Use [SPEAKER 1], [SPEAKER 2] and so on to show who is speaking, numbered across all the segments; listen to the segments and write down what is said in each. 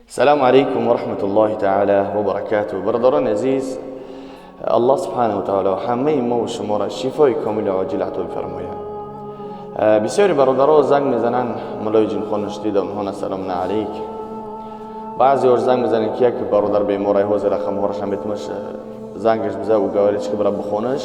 [SPEAKER 1] Салому алайкум ва раҳматуллоҳи таъала ва баракатуҳ. Бародарони азиз, Аллоҳ субҳонаҳу ва таъала ҳамаи мо ва шуморо шифои комили оҷил ато бифармояд. Бисёри бародаро занг мезананд, мулои ҷинхон шудида онҳо салом на алайк. Баъзеҳош занг мезананд, ки як бародар беморай, ҳозир рақамҳоро метумаш зангаш биза, ӯ говорит, ки бара бихонаш,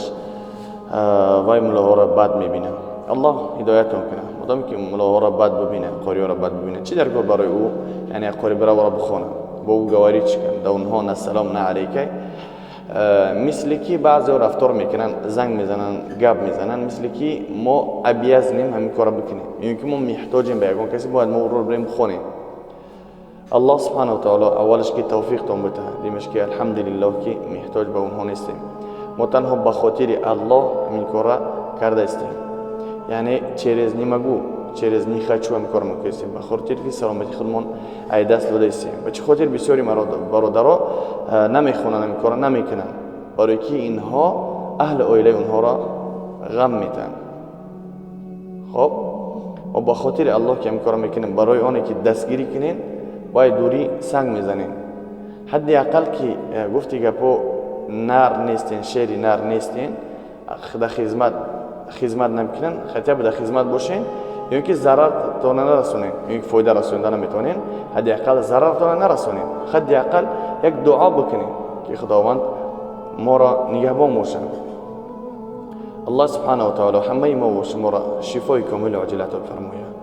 [SPEAKER 1] вай мулоҳоро бад мебинад. Аллоҳ ҳидоятон кунад. Модоме ки мулоҳоро бад бибинад, қориёро бад бибинад, чӣ дар кор барои ӯ, яъне қори бира бихонад, бо ӯ говорить кунад, да онҳо на салом на алейкай. Мисли ки баъзеҳо рафтор мекунанд, занг мезананд, гап мезананд, мисли ки мо обязанем ҳамин корро бикунем ё ки мо меҳтоҷем ба ягон касе, бояд мо ӯро бирем бихонем. Аллоҳ субҳанаҳу таоло аввалаш ки тавфиқтон битаҳад, димаш ки алҳамдулиллоҳ, ки меҳтоҷ ба онҳо нестем. Мо танҳо ба хотири Аллоҳ ҳамин корра кардаистем, яъне через не могу, через не хочу ҳамин корро мекунистем, ба хотири ки саломатии худмон ай даст додаистем. Ба чӣ хотир бисёри бародаро намехонанд, ҳамин корро намекунанд? Барои ки инҳо аҳли оилаи онҳоро ғам метаҳанд. Хоб, мо ба хотири Аллоҳ ки ҳамин корро мекунем, барои оне ки дастгирӣ кунем, бояд дурӣ санг мезанем. Ҳадди ақал ки гуфти гапо, нар нестен, шери нар нестен, дар хизмат намекунанд, хотя бы дар хизмат бошен, ё ки зарартона нарасонем, ё ки фоида расонида наметавонем, ҳадди ақал зарартона нарасонем, ҳадди ақал як дуо бикунем, ки Худованд моро нигаҳбон бошад. Аллоҳ субҳанаҳу ва таоло ҳамаи мо ва шуморо шифои комили оҷил ато бифармояд.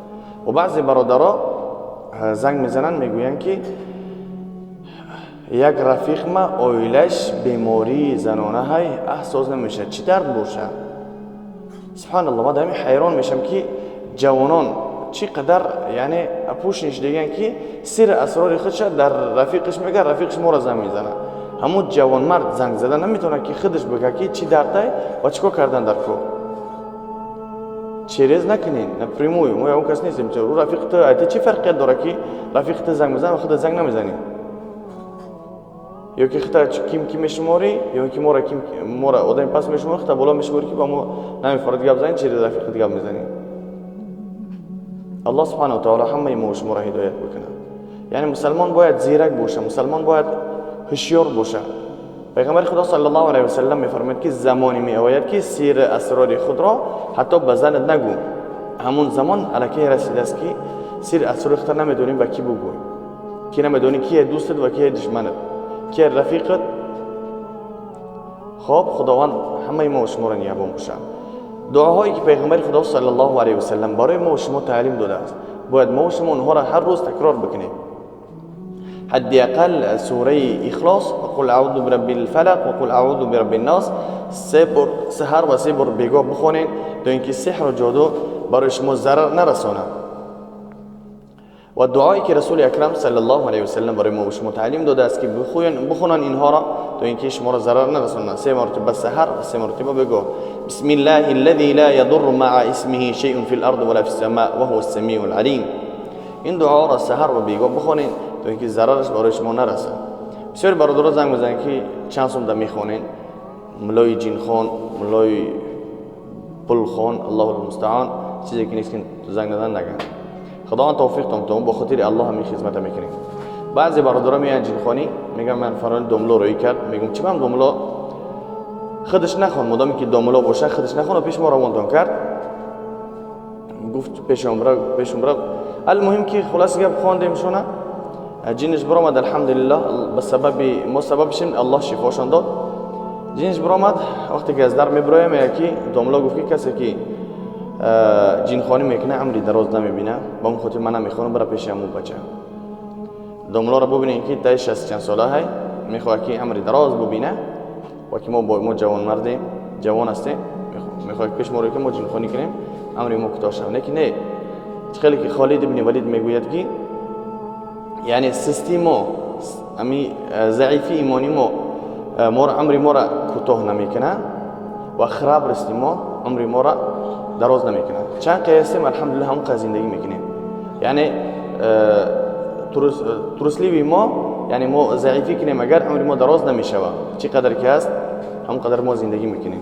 [SPEAKER 1] Ва баъзе бародаро занг мезананд, мегӯянд, ки як рафиқма оилаш бемории занона ҳай, аҳсоз намешавад, чӣ дард бошад? Субҳаналлоҳ, ман дар ҳайрон мешавам, ки ҷавонон чӣ қадар, яъне, опущенный шудаган, ки сирри асрори худша дар рафиқаш мега, рафиқаш моро занг мезанад. Ҳамун ҷавонмард занг зада наметавонад, ки худаш бига, ки чӣ дардай ва чӣ кор кардан дар кор. Через накунед, напрямую. Мо ягон кас нестем. Ӯ рафиқи ту айта, чӣ фарқият дорад, ки рафиқи ту занг мезанад ва худат занг намезанӣ? Ё ки хита ким ки мешуморӣ, ё ки моро ким, моро одами паст мешуморӣ, хита боло мешуморӣ, ки ба мо намефорад гап занӣ, через рафиқат гап мезанӣ? Аллоҳ субҳанаҳу ва таоло ҳамаи мо шуморо ҳидоят бикунад. Яъне мусалмон бояд зирак боша, мусалмон бояд ҳушёр боша. Пайғамбари Худо саллаллоҳу алайҳи васаллам мефармояд, ки замоне меояд, ки сирри асрори худро ҳатто ба занат нагӯ. Ҳамун замон аллакай расидааст, ки сирри асрори худро намедонӣ ба кӣ бугӯй, ки намедонӣ кие дӯстат ва кие душманат, кие рафиқат. Хоб, Худованд ҳамаи мо шуморо нигаҳбон бошад. Дуоҳое ки Пайғамбари Худо саллаллоҳу алайҳи васаллам барои мо шумо таълим додааст, бояд мо шумо онҳоро ҳар рӯз такрор бикунем. Ҳадди ақал сураи Ихлос, қул аъуду бираббил фалақ ва қул аъуду бираббин нос, се бор саҳар ва се бор бегоҳ бихонед, то ин ки сеҳру ҷоду барои шумо зарар нарасонад. Ва дуое ки Расули Акрам саллаллоҳу алайҳи васаллам барои мо шумо таълим додааст, ки бихонанд инҳоро, то ин ки шуморо зарар нарасонанд, се маротиба саҳар ва се маротиба бегоҳ: بسم الله الذي لا يضر مع اسمه شيء في الأرض ولا في السماء وهو السميع العليم. این دعا را سحر و بیگاه بخونین تا اینکه ضررش برای شما نرسه. بسیاری برادرها زنگ میزنن که چند سوم ده میخونین، ملای جین خان، ملای پل خان، الله المستعان. چیزی که نیست که زنگ نزن نگن. خداوند توفیق تام با خاطر الله همین خدمت میکنیم. بعضی برادرها میان جینخانی، میگن من فلان دملو روی کرد. میگم چی؟ من دملو خودش نخوان، مدامی که دملو باشه خودش نخوان و پیش ما روانتان کرد، گفت پیشم را پیشم را. المهم که خلاص گپ خواندیم شونه، جینش برآمد. الحمدلله، به سبب ما سبب شیم، الله شفاشان داد، جینش برآمد. وقتی که از در میبرایم، یکی دملا گفت که کسی که جینخانی میکنه عمری دراز نمیبینه، با اون خاطر من نمیخوانم، برای پیش همون بچه. دملا رو ببینین که تای 60 چند ساله های میخواد که عمری دراز ببینه و که ما با ما جوان مردیم، جوان هستیم، میخواد پیش ما رو که ما جینخانی کنیم عمری ما کوتاه شود. نه که نه، خیلی که خالد ابن ولید میگوید که یعنی سستی ما، امی ضعیفی ایمانی ما، ما عمری ما را کوتاه نمیکنه و خراب رستی ما عمری ما را دراز نمیکنه. چند قیاسیم، الحمدلله، هم زندگی میکنیم. یعنی трусливый ما، یعنی ما ضعیفی کنیم اگر، عمر ما دراز نمیشوه. چی قدر که هست، هم قدر ما زندگی میکنیم.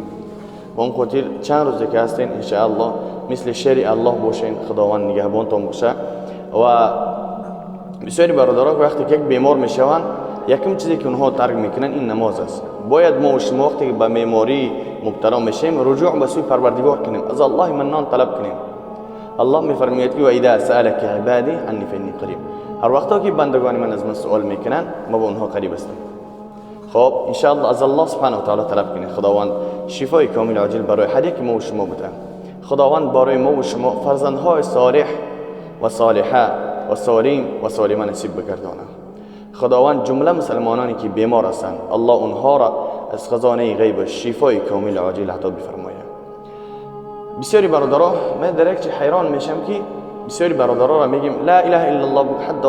[SPEAKER 1] با اون خاطر چند روزی که هستین، انشاءالله مثل شیر الله باشین، خداوند نگهبانتان باشه. و بسیاری برادران وقتی که یک بیمار میشوند، یکم چیزی که اونها ترک میکنن این نماز است. باید ما و شما وقتی که به بیماری مبتلا میشیم رجوع به سوی پروردگار کنیم، از الله منان طلب کنیم. الله میفرماید که و اذا سألک عبادی عنی فانی قریب، هر وقتا که بندگان من از من سوال میکنن ما به اونها قریب هستم. خب انشاءالله از الله سبحانه و تعالی طلب کنیم خداوند شفای کامل عاجل برای هر یک ما و شما بده. خداوند برای ما و شما فرزندهای صالح و صالحه و سالم و سالمه نصیب بگردانه. خداوند جمله مسلمانانی که بیمار هستند الله اونها را از خزانه غیب شفای کامل عاجل عطا بفرماید. بسیاری برادرها من در یک چی حیران میشم که بسیاری برادرها را میگیم لا اله الا الله، حتی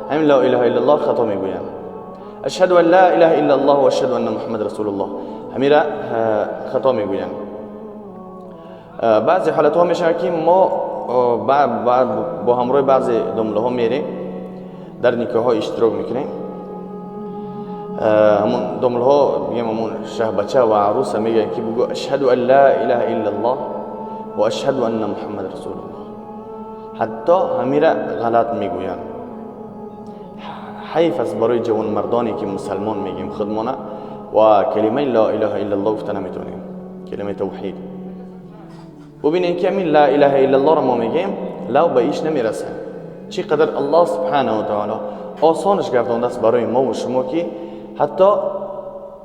[SPEAKER 1] همین لا اله الا الله خطا میگویند. اشهد ان لا اله الا الله و اشهد ان محمد رسول الله، همین را خطا میگویند. بعضی حالت ها میشه که ما با همراه بعضی دمله ها میریم در نکاح ها اشتراک میکنیم، همون دمله ها میگیم همون شه بچه و عروس میگن که بگو اشهد ان لا اله الا الله و اشهد ان محمد رسول الله، حتی همین را غلط میگویند. حیف است برای جوان مردانی که مسلمان میگیم خودمانه و کلمه لا اله الا الله گفته نمیتونیم، کلمه توحید. ببینید که همین لا اله الا الله را ما میگیم لو به ایش نمیرسه. چقدر الله سبحانه و تعالی آسانش گردانده است برای ما و شما که حتی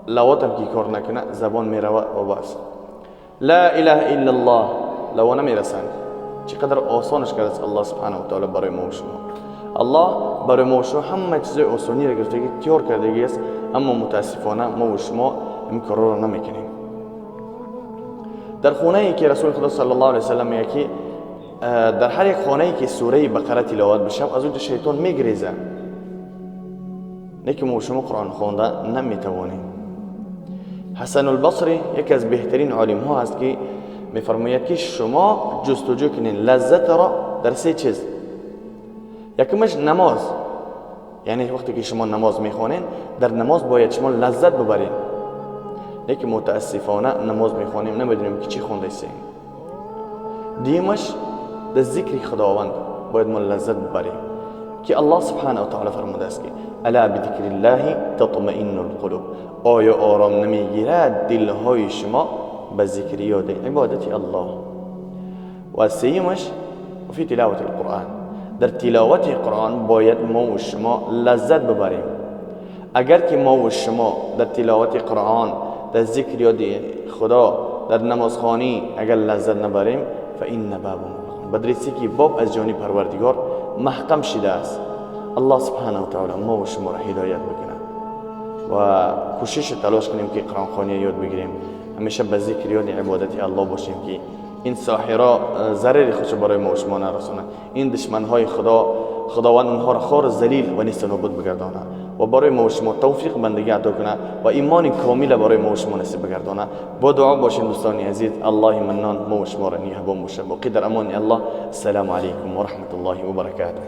[SPEAKER 1] لواتم که کار نکنه زبان میروه و بس. لا اله الا الله لو نمیرسند. چقدر آسانش کرده است الله سبحانه و تعالی برای ما و شما. الله برای ما و شما همه چیز آسانی را گرفته تیار کرده است، اما متاسفانه ما و شما این کار را نمیکنیم. در خونه ای که رسول خدا صلی الله علیه و سلم میگه که در هر یک خانه ای که سوره بقره تلاوت بشه از اونجا شیطان میگریزه. نه که ما و شما قرآن خوانده نمیتوانیم. حسن البصری یکی از بهترین عالم ها است که میفرماید که شما جستجو کنین لذت را در سه چیز. یکمش نماز، یعنی وقتی که شما نماز میخوانین در نماز باید شما لذت ببرین. نه که متاسفانه نماز میخوانیم نمیدونیم که چی خونده ایستیم. دیمش در ذکر خداوند باید ما لذت ببریم که الله سبحانه و تعالی فرموده است که الا بذکر الله تطمئن القلوب، آیا آرام نمیگیرد دلهای شما به ذکر یاد عبادت الله. و سیمش فی تلاوت القرآن، در تلاوت قرآن باید ما و شما لذت ببریم. اگر که ما و شما در تلاوت قرآن، در ذکر یاد خدا، در نمازخوانی اگر لذت نبریم فإن باب مغلق، بدرسی که باب از جانب پروردگار محکم شده است. الله سبحانه و تعالی ما و شما را هدایت بکنه و کوشش تلاش کنیم که قرآن خوانی یاد بگیریم، همیشه به ذکر یاد عبادت الله باشیم که این ساحرا ضرر خودش برای ما و شما نرسونه، این دشمنهای خدا خداوند اونها را خوار ذلیل و نیست و نابود بگردانه و برای ما و شما توفیق بندگی عطا کنه و ایمان کامل برای ما و شما نصیب بگردانه. با دعا باشیم دوستان عزیز. الله منان ما و شما را نگهبان باشه. باقی در امان الله. السلام علیکم و رحمت الله و برکاته.